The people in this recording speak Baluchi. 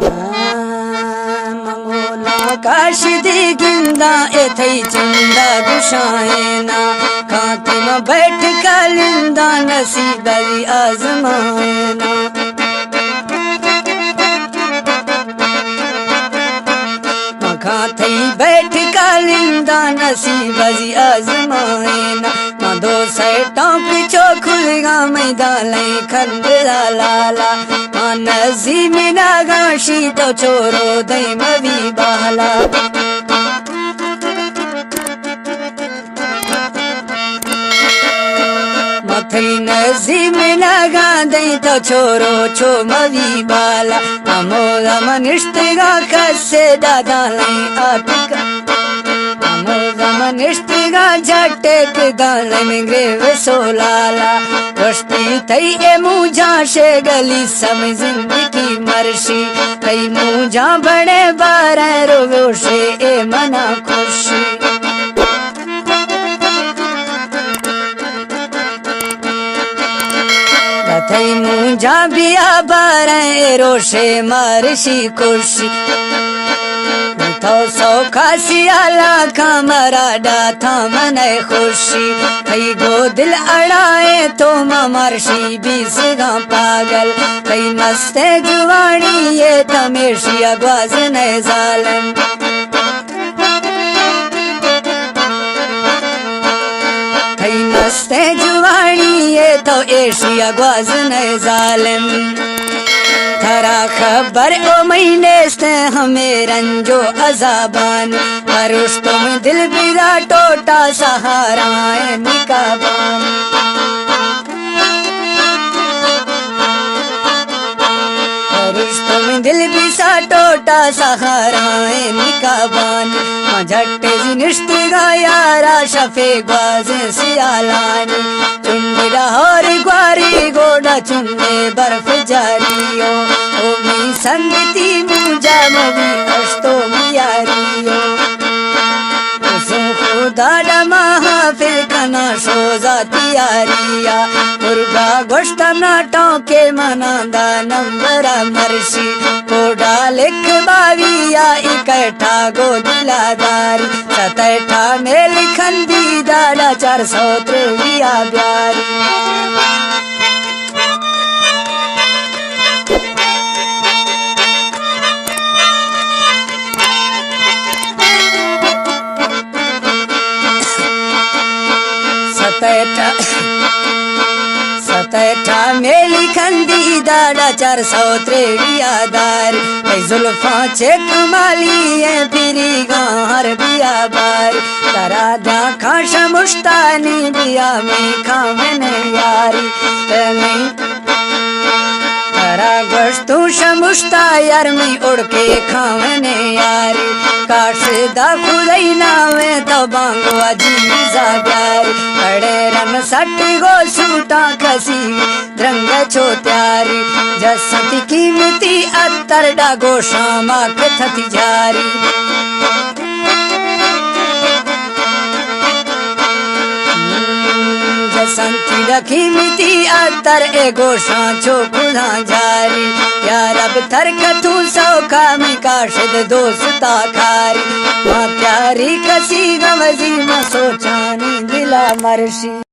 من مولا کاشدی گنداں اے تئی چندا گشائینا، کانتی من بیٹھ کالنداں نصیب ای آزمائینا۔ مکاں تئی بیٹھ کالنداں نصیب ازی آزمائینا۔ ما دو سیٹاں پچو کھلگا میدان لئی کھند لالا۔ ما نزی مناگاں شی تو چورو دئی موی بالا۔ متئی نزی مناگاں دئی تو چورو چو موی بالا۔ ہمودا من نشتگاں کسے داداں لئی آتکا۔ ہمودا من نشتگاں جٹے کہ داں لئی من گریو سولالا۔ گوشتی تئی اے موجاں شے گلی سم زندگی مرشی۔ تئی موجاں بڑے بارے روشے اے منا خوشی۔ تئی مونجا بیا باریں روشے مارشی کشی۔ تو سوکا سیالا کمرا داتا من خوشی۔ تئی گو دل اڑائے تو ما مرشی بیسگاں پاگل۔ تئی مستیں جوانی یہ تمیشی گوازنے ظالم۔ تئی مستیں جوانی یہ تو ایشی گوازنے ظالم۔ ترا خبر او مئی نیستیں ہمے رنج و عذابانی۔ پروشتم دل بدا ٹوٹا سہارائیں نکابانی۔ پروشتم دل بسا ٹوٹا سہارائیں نکابانی۔ ما جھٹ زی نشتگاں یارا شفے گوازیں سیالانی۔ چنڈ لاہور گواری گوڈا چنڈے برف جاریو۔ او می سنگتی موجا موی اشتو میاریو۔ سو خدا دما حافظ کنا شوزا تیاریا۔ مرگا گوشت نا ٹانکے منا دا نمبر مرشی۔ کوڈا لکھ باویا اکٹھا گو دلا داری۔ ستٹھا میل کھندی دادا چار سو تریویا بیاری۔ ستٹھا، ستٹھا میلی کھندی دادا چار سو تریڑی آدار۔ تئی زلفاں چک مالی ایں پریگاں ہر بیا بار۔ ترا داں کھاں شمشتانی بیا میں کھاں من یاری۔ تئی ترا گوشتوں شمشتا یار می اڑکے کھاونے یاری۔ کاش دا خدائی نامے تو بانگو عزیزا بیاری۔ اڑے رن سٹ گو سوٹاں کسی درنگ چو تیاری۔ جسنتی قیمتی اتر ڈا گوشاں ماک تھتی جاری۔ جسنتی ڈا قیمتی اتر اے گوشاں چو کھلاں جاری۔ یا رب ترکتوں سوکا میں کاشد دوستا کاری۔ ما پیاری کسی گمزی ما سوچانی دلا مرشی۔